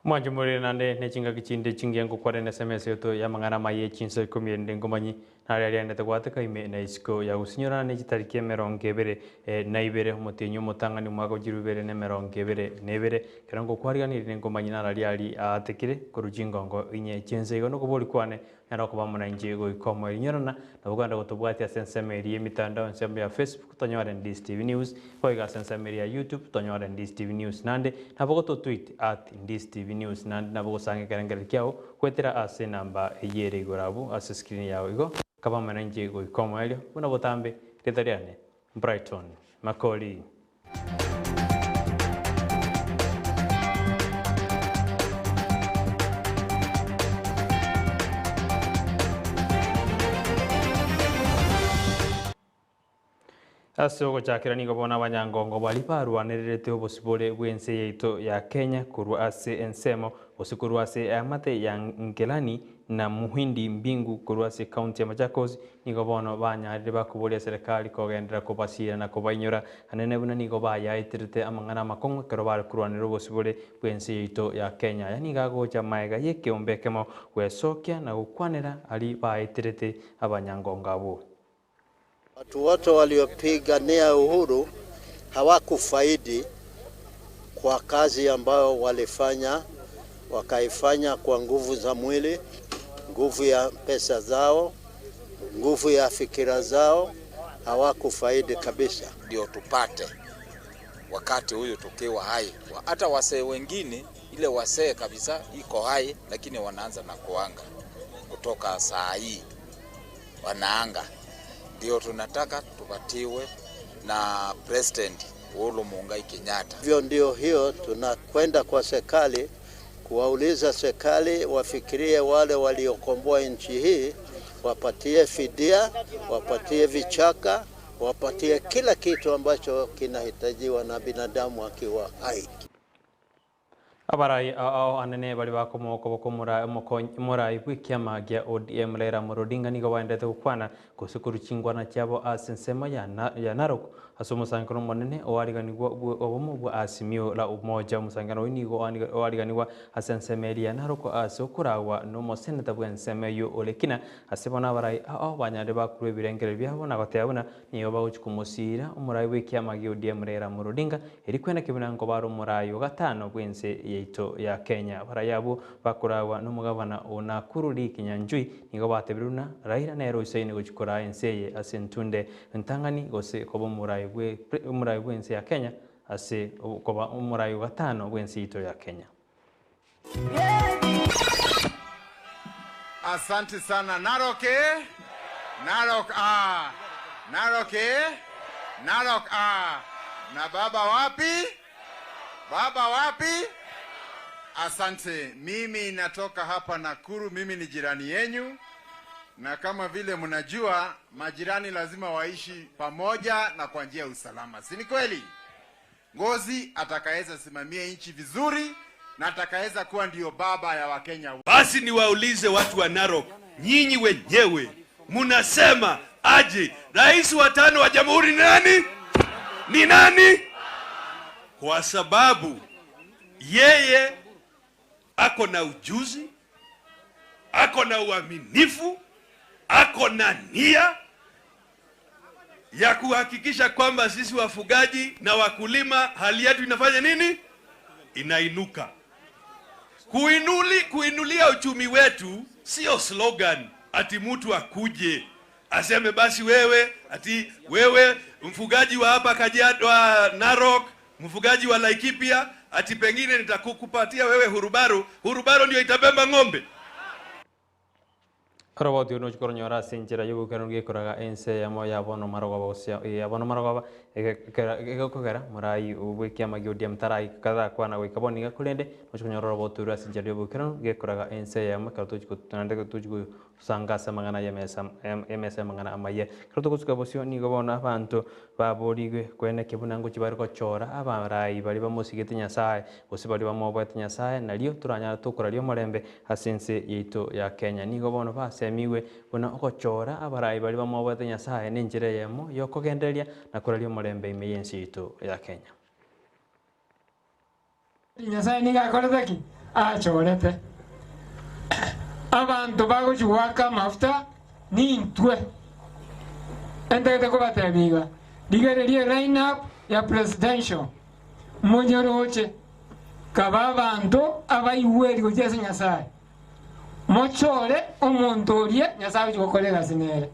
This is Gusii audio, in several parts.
Mwanche morere naende ne chingaki chinde chingiya ngokwana na SMS yaito y'amang'ana amaya ye chinsa ikomi erinde ngomanyi nare aria aendete goateka ime na isiko ya gosinyorana ne chitariki emerongo ebere na ibere omotienyi omotang'ani omwaka o chilifu ibere na emerongo ebere na ebere. Ekero ngokwariganirie ninkomanyi naro aria aria aatekire korwa chingongo inye chi'ense. Igo nokobori kwane Nere okoba amo nainche goika omoerio. Inyorana, nabo kogenda gotobwatia ase ensemo eria y'emitandao, ensemo ya Facebook, tonyore Ndisi TV News, boigo ase ensemo eria ya YouTube, tonyore Ndisi TV News. Naende nabo gototweet at Ndisi TV News. Naende nabo gosanga ekerengererio kiao goetera ase enamba eyio ere igoro abwo ase screen yao. Igo kaba amo nainche goika omoerio, buna botambe, rieta riane Brighton Makori. Ase ogochakera nigo bono abanyangongo baria barwanererete obosibore bw'ense yaito ya Kenya korwa ase ensemo gose korwa ase eamate ya Ngelani na Muhindi Mbingu korwa ase ekaunti ya Machakos nigo bono banyarire bakoboria eserekari kogenderera kobasiira na kobainyora anene buna nigo bayaeterete amang'ana amakong'u ekero bare korwanera obosibore bw'ense yaito ya Kenya. Aya nigo agocha maega y'ekeombe ekemo gwesokia na gokwanera aria baeterete abanyangongo abwo. Watu wote waliopigania uhuru hawakufaidi kwa kazi ambayo walifanya, wakaifanya kwa nguvu za mwili, nguvu ya pesa zao, nguvu ya fikira zao, hawakufaidi kabisa. Ndio tupate wakati huyu tukiwa hai. Hata wasee wengine ile wasee kabisa iko hai, lakini wanaanza na kuanga kutoka saa hii wanaanga. Ndio tunataka tupatiwe na President Uhuru Muigai Kenyatta. Hivyo ndio hiyo tunakwenda kwa serikali kuwauliza serikali wafikirie wale waliokomboa nchi hii, wapatie fidia, wapatie vichaka, wapatie kila kitu ambacho kinahitajiwa na binadamu akiwa hai. Abarai ao anene baria bakomoa okoboko omorai bw'ekiama gia ODM Raila Amolo Odinga nigo baenderete gokwana gose korwa chingwana chiabo ase ensemo ya Narok ase omosangererekano omonene oariganigwa bwe obomo bwa Azimio la Umoja. Omosangererekano oyio nigo oariganigwa ase ensemo eria ya Narok ase okoragwa nomoseneta bw'ensemo eyio Ole Kina ase bono abarai ao banyarire bakorwa ebirengererio biabo na goteba buna Nigo bagochia komosiira omorai bw'ekiama gia ODM Raila Amolo Odinga, erio kwena kebuna nkoba are omorai o gatano bw'ense yaito ya Kenya. Abarai abwo bakoragwa nomogabana o Nakuru Lee Kinyanjui nigo batebire buna Raila nere oisaine gochia koraa ense eye ase entunde entang'ani gose koba omorai omorai bw'ense ya Kenya ase koba omorai o gatano bw'ense yaito ya Kenya. Asante sana Narok eh? Narok ah. Narok eh? Narok ah. Na baba wapi? Baba wapi? Asante. Mimi natoka hapa Nakuru, mimi ni jirani yenyu, na kama vile mnajua majirani lazima waishi pamoja na kwa njia ya usalama, si ni kweli? Ngozi atakayeweza simamia nchi vizuri na atakayeweza kuwa ndio baba ya Wakenya. Basi niwaulize watu wa Narok, nyinyi wenyewe munasema aje? Rais wa tano wa jamhuri ni nani? Ni nani? Kwa sababu yeye ako na ujuzi, ako na uaminifu, ako na nia ya kuhakikisha kwamba sisi wafugaji na wakulima hali yetu inafanya nini? Inainuka. Kuinuli, kuinulia uchumi wetu sio slogan ati mtu akuje aseme basi wewe ati wewe mfugaji wa hapa Kajiado, wa Narok, mfugaji wa Laikipia, ati pengine nitakukupatia wewe hurubaru, hurubaru ndio itabeba ng'ombe. Oroboti oro nochia koronyora ase enchera y'oboikeranu gekoraga ense eyemo ya bono marogoba gose ya bono marogoba, egekera egekogera morai bw'ekiama gia ODM taraika tarakwana goika bono iga korende nochia konyora oroboti oro ase enchera y'oboikeranu gekoraga ense eyemo ekero tochia ko naende tochia gosanga ase amang'ana y'emesa y'emesa y'amang'ana amayia. Ekero togosuka bosio nigo bono abanto Baborigwe koenekia buna ngochia bare gochora abarai baria bamosigete Nyasae, gose baria bamoboete Nyasae, nario toranyare tokoraria omorembe ase ense yaito ya Kenya. Nigo bono basemigwe buna ogochora abarai baria bamoboete Nyasae nenchera eyemo yokogendereria na koraria omorembe ime y'ense yaito ya Kenya. Nyasae nigo akorete ki? achorete. Abanto bagochia goaka amafuta nintwe. Entagete kobatebia iga, rigereria eline up ya presidential, monyeroche, kaba abanto abaigweri gochia ase Nyasae. Mochore omonto oria Nyasae agochia gokora egasi nere.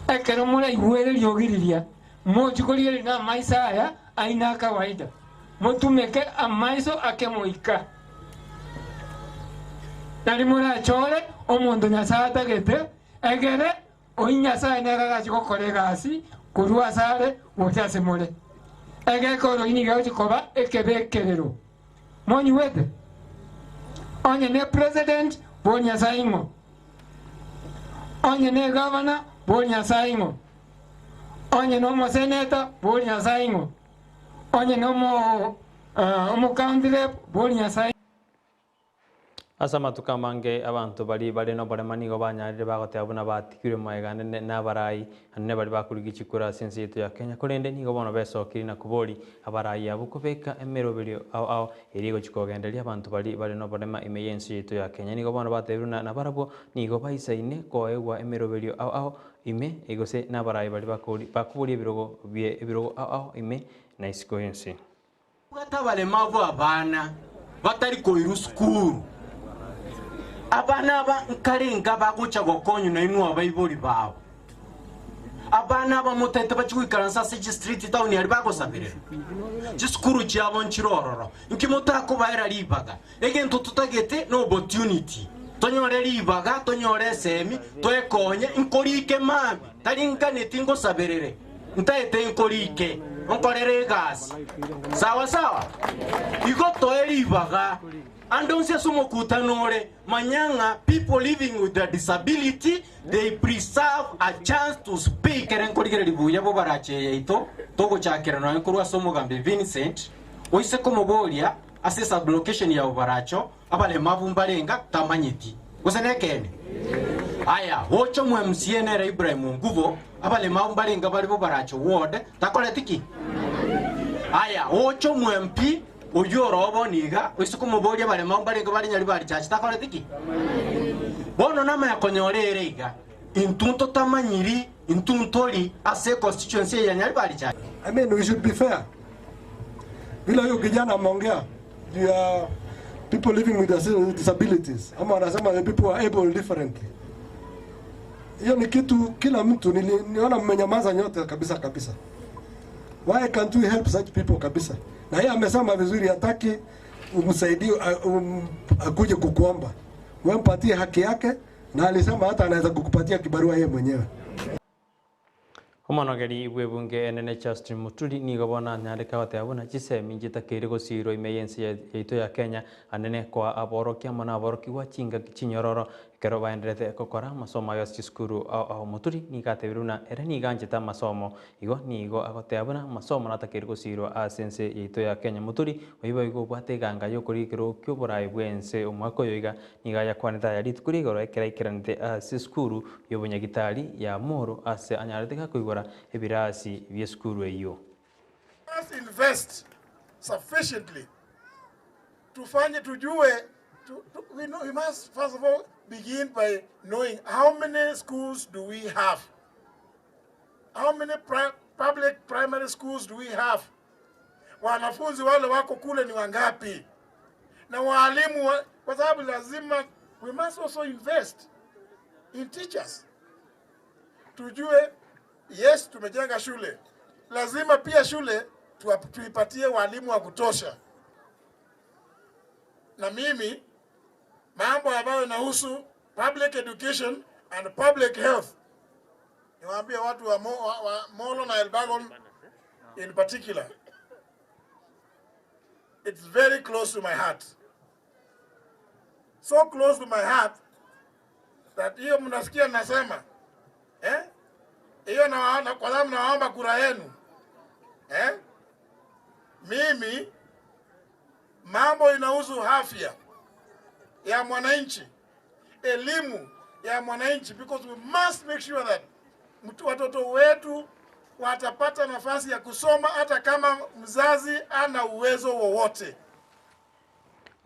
Ekero moraigwere eriogi riria, mochie korigereria namaiso aya aino a kawaida, motumeke amaiso akemoika. Nari morachore omonto Nyasae atagete, egere oyio Nyasae nere arachie gokora egasi korwa asare gocha ase more. Egekoro nigo gegochia koba ekebekerero. Monyigwete? Onye ne president bori Nyasae ing'o? Onye ne governor bori Nyasae ing'o? Onye no omosenator bori Nyasae ing'o? Onye no omo omo county rep bori Nyasae. Ase amatuko amange abanto baria bare noborema nigo banyarire bagoteba buna batigirwe magega anene nabarai anene baria bakorigia chikura ase ense yaito ya Kenya korende nigo bono besokirie na kobori abarai abwo kobeka emeroberio ao ao eria egochia kogendereria abanto baria bare noborema ime y'ense yaito ya Kenya. Nigo bono batebire buna nabarabwo nigo baisaine koegwa emeroberio ao ao ime gose nabarai baria bakoboria ebirogo bie ebirogo ao ao ime na isiko y'ense. Bwate abaremavu abana batari koirwa sukuru. Abana aba nkarenga bagocha gokonywa nainwe abaibori babo. Abana aba motete bachie goikaransa ase chistreet town aria bagosaberera. Chisukuru chiabo nchire ororo. Nki motakobaera ribaga? Egento totagete no opportunity. Tonyore ribaga, tonyore esemi, twekonye, nkorike mambia, tari nkaneti ngosaberere, ntaete nkorike, nkorere egasi. Sawa sawa? Igo toe ribaga. Ande onsi ase omokutano ore, manya ng'a people living with a disability, they preserve a chance to speak. Ekere nkorigereria buya bobarache yaito, togochakera nonya korwa ase omogambi Vincent, oise komoboria, Ase sublocation ya Obaracho abaremavu mbarenga tamanyeti. Gose nekeene? Aya, gocha omo MCA nere Ibrahim Ongubo, abaremavu mbarenga bare Bobaracho ward takoreti ki? Aya, gocha omo MP oyio ore bono iga, oise komoboria abaremavu mbarenga bare Nyaribari Church takoreti ki? Bono namanya konyora ere iga, intwe ntotamanyiri, intwe ntori ase econstituency eye ya Nyaribari Church. I mean we should be fair. Vile huyo kijana ameongea juu ya people living with disabilities ama wanasema the people are able differently. Hiyo ni kitu kila mtu niliona mmenyamaza nyote kabisa kabisa. Why can't we help such people kabisa? Na yeye amesema vizuri, hataki umsaidie akuje kukuomba, wewe mpatie haki yake, na alisema hata anaweza kukupatia kibarua yeye mwenyewe. Omonogeri bw'ebunge enene Justin Muturi nigo bono anyareke goteba buna chisemi nchitakeire gosiirwa ime y'ense yaito ya Kenya anene koa aborokia amo naborokigwa chingaki chinyororo ekero baenderete gokora amasomo aye ase chisukuru ao ao. Muturi nigo atebire buna ere nigo anchete amasomo igo nigo agoteba buna amasomo natakeire gosiirwa ase ense yaito ya Kenya. Muturi oyio boigo obwate eganga y'okorigia ekerogo ki'oboraai bw'ense omwaka oyo iga Nigo ayakwanete aya rituko rigoro ekero aikeranete ase esukuru y'obonyagitari ya Moro ase anyarete gakoigora ebirasi bi'esukuru eyio. Must invest sufficiently tufanye tujue tu, tu, we, know, we must first of all begin by knowing how many schools do we have how many pri public primary schools do we have wanafunzi wale wako kule ni wangapi na waalimu wa, kwa sababu lazima we must also invest in teachers tujue yes tumejenga shule lazima pia shule tuipatie walimu wa kutosha na mimi mambo ambayo inahusu public education and public health niwaambie watu wa, Mo, wa, wa Molo na Elbagon in particular it's very close to my heart so close to my heart that hiyo mnasikia nasema eh hiyo na kwa sababu nawaomba kura yenu eh mimi mambo inahusu afya ya mwananchi, elimu ya mwananchi, because we must make sure that mtu watoto wetu watapata nafasi ya kusoma hata kama mzazi ana uwezo wowote.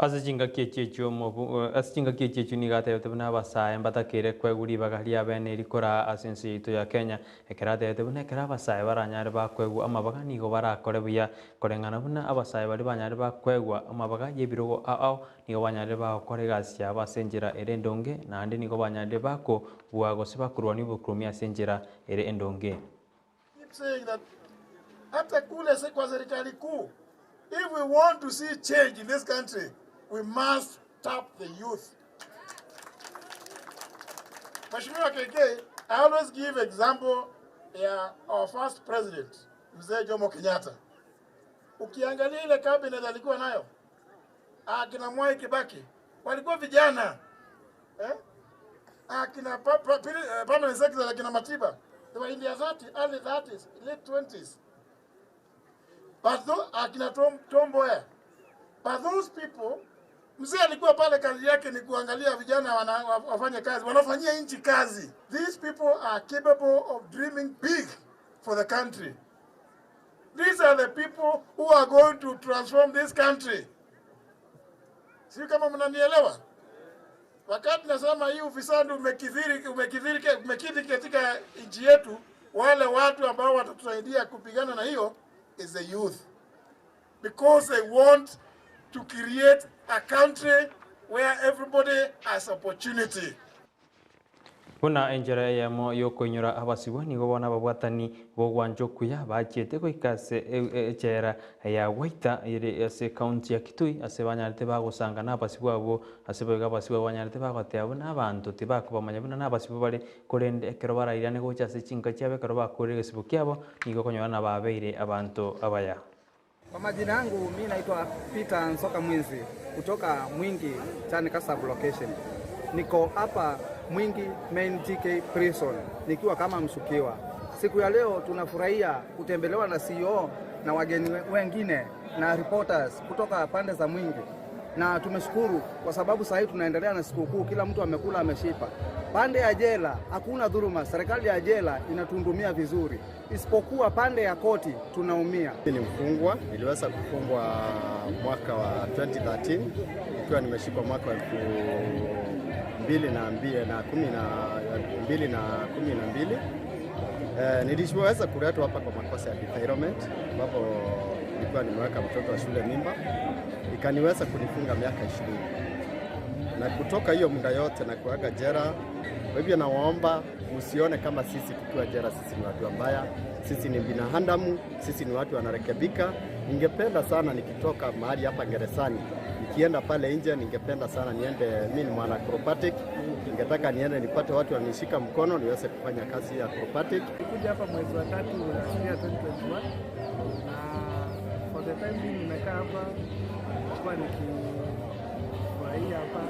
Ase chingaki echi echio omobu ase chingaki echi echio nigo atebete buna abasae mbatakeire koegwa ribaga ria bene eri koraa ase ense yaito ya Kenya. Ekero atebete buna ekero abasae baranyare bakoegwa amabaga nigo barakore buya koreng'ana buna abasae baria banyare bakoegwa amabaga y'ebirogo ao ao nigo banyarire bagokora egasi yabo ase enchera ere endonge naende nigo banyarire bakobua gose bakorwania obokuromi ase enchera ere endonge. Keep saying that hata kule kwa serikali kuu, if we want to see change in this country, we must tap the youth. Mheshimiwa KK, I always give example ya our first president, Mzee Jomo Kenyatta. Ukiangalia ile cabinet alikuwa nayo, akina Mwai Kibaki walikuwa vijana eh? Akina pa, pa, pili, eh, permanent secretary akina Matiba they were in their 30, early 30s, late 20s. But though, akina Tom, Tom Mboya. But those people mzee alikuwa pale, kazi yake ni kuangalia vijana wana, wafanye kazi, wanafanyia nchi kazi. These people are capable of dreaming big for the country. These are the people who are going to transform this country. Sio kama mnanielewa? Wakati nasema hii ufisadi umekithiri, umekithiri, umekithiri katika nchi yetu, wale watu ambao watatusaidia kupigana na hiyo is the youth because they want to create a country where everybody has opportunity. Buna enchera eyemo y'okoinyora abasibwa, nigo bono ababwatani b'ogwancha okuya bachiete goika ase echela ya Waita ere ase ekaunti ya Kitui ase banyarete bagosanga nabasibwa abwo. Ase boigo abasibwa abwo banyarete bagoteba buna abanto tibakobamanya buna nabasibwa bare, korende ekero barairane gocha ase chinka chiabo ekero bakorire egesibo kiabo, nigo okonyora nababeire abanto abaya. Kwa majina yangu mi naitwa Peter Nsoka Mwinzi kutoka Mwingi Chanika sub location. Niko hapa Mwingi Main GK Prison nikiwa kama mshukiwa. Siku ya leo tunafurahia kutembelewa na CEO na wageni wengine na reporters kutoka pande za Mwingi na tumeshukuru kwa sababu sasa hivi tunaendelea na sikukuu, kila mtu amekula ameshiba. Pande ya jela hakuna dhuluma, serikali ya jela inatuhudumia vizuri, isipokuwa pande ya koti tunaumia. Mimi ni mfungwa, niliweza kufungwa mwaka wa 2013 ikiwa nimeshikwa mwaka wa elfu mbili na mbili na kumi na mbili na kumi na mbili. Eh, niliweza kuletwa hapa kwa makosa ya defilement ambapo nilikuwa nimeweka mtoto wa shule mimba, ikaniweza kunifunga miaka ishirini na kutoka hiyo muda yote na kuaga jera. Kwa hivyo nawaomba msione kama sisi tukiwa jera, sisi ni watu wabaya, sisi ni binadamu, sisi ni watu wanarekebika. Ningependa sana nikitoka mahali hapa gerezani, nikienda pale nje, ningependa sana niende, mimi ni mwana acrobatic, ningetaka niende nipate watu wanishika mkono niweze kufanya kazi ya acrobatic. Nilikuja hapa mwezi wa tatu last year 2021 na for the time being nimekaa hapa kwa nikifurahia hapa,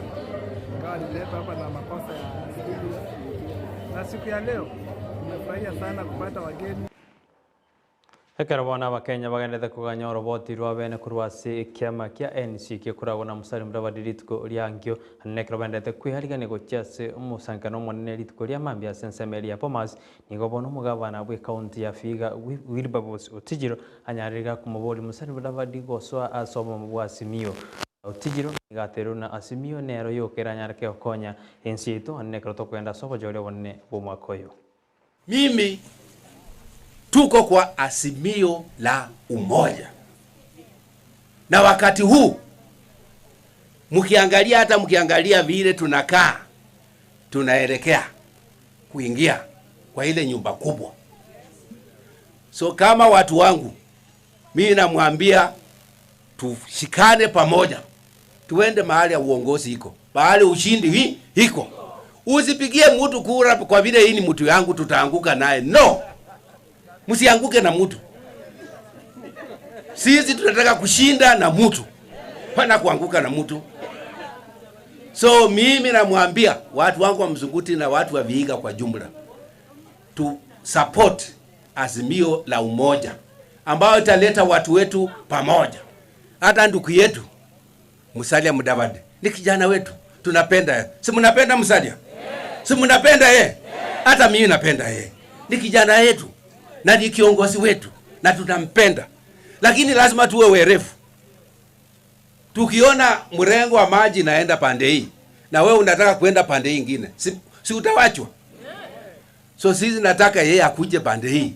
ingawa nililetwa hapa na makosa ya skuli, na siku ya leo nimefurahia sana kupata wageni. Ekero bono Abakenya bagenderete koganya oroboti rwa bene korwa ase ekiama kia NC gekoragwa na Musalia Mudavadi rituko ria nkio, naende ekero baenderete kwearigania gochia ase omosangererekano omonene rituko ria mambia ase ensemo eria ya Bomas, nigo bono omogabana bw'ecounty ya Vihiga Wilberforce Otijiro anyarire iga komoboria Musalia Mudavadi gosoa ase obomo bwa Azimio. Otijiro nigo ateirwe buna Azimio nero yoka eranyare kegokonya ense yaito naende ekero tokogenda ase obochori obonene bw'omwaka oyo. Mimi tuko kwa azimio la umoja, na wakati huu mkiangalia, hata mkiangalia vile tunakaa, tunaelekea kuingia kwa ile nyumba kubwa. So kama watu wangu, mimi namwambia tushikane pamoja, tuende mahali ya uongozi iko, mahali ushindi hii iko. Usipigie mtu kura kwa vile hii ni mtu yangu tutaanguka naye. No, msianguke na mtu. Sisi tunataka kushinda na mtu, pana kuanguka na mtu. So mimi namwambia watu wangu wa Mzunguti na watu wa Vihiga kwa jumla, tu support azimio la umoja ambayo italeta watu wetu pamoja. Hata ndugu yetu Musalia Mudavadi ni kijana wetu, tunapenda. Si mnapenda Musalia? Si mnapenda ye? Hata mimi napenda ye. Ni kijana yetu na ni kiongozi wetu na tunampenda, lakini lazima tuwe werevu. Tukiona mrengo wa maji inaenda pande hii na wewe unataka kwenda pande hii ingine, si, si utawachwa? So sisi nataka yeye akuje pande hii,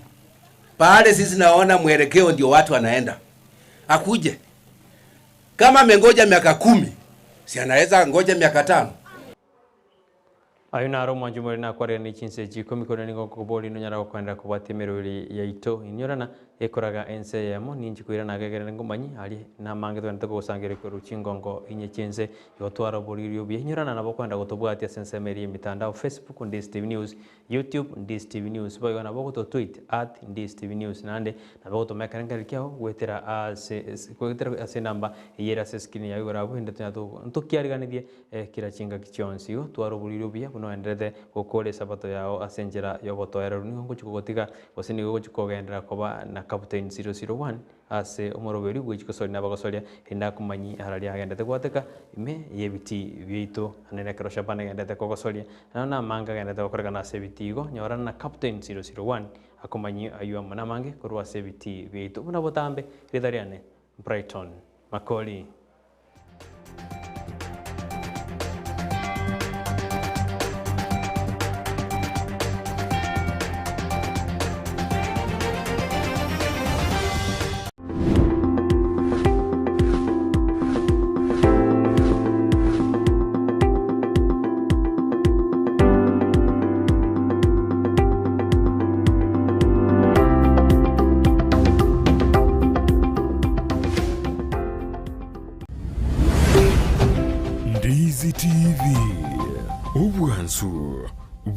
pale sisi naona mwelekeo ndio watu wanaenda, akuje. Kama amengoja miaka kumi, si anaweza ngoja miaka tano? Ayo naro omwancho more nakwareranie chinsa echi ikomi korende nigo nkokoboria nonyara gokoenderera kobwatia emeroberi yaito inyorana ekoraga ense eyemo ninchi koirana age ekere nkomanyi aria namange togende togosangereria korwa chingongo inye chiense igo twara oboriri obuya inyorana nabo okoenda gotobwatia ase ensemo eria y'emitandao Facebook Ndisi TV News YouTube Ndisi TV News boigo nabo ogototweet at Ndisi TV News naende nabo ogotoma ekerengererio kiao goetera ase goetera ase enamba eyio ere ase escreen yao igoro abwo ende tonya ntokiariganerie Kera chingaki chionsi igo tware oboriri obuya buna oenderete gokora Esabato yao ase enchera y'obotoereru. Nigo ngochia kogotiga, gose nigo ogochia kogenderera koba na Captain 001 ase omoroberi bwe chigosoria na abagosoria, erinde akomanyi araria agendete gwateka ime y'ebitii biaito. Naende ekero Shaban agendete kogosoria, naende namange agendete gokorekana ase ebitii igo, nyorana na Captain 001 akomanyi aywo amo namange korwa ase ebitii biaito. Buna botambe, erieta riane Brighton Makori. Ndizi TV, obwansu.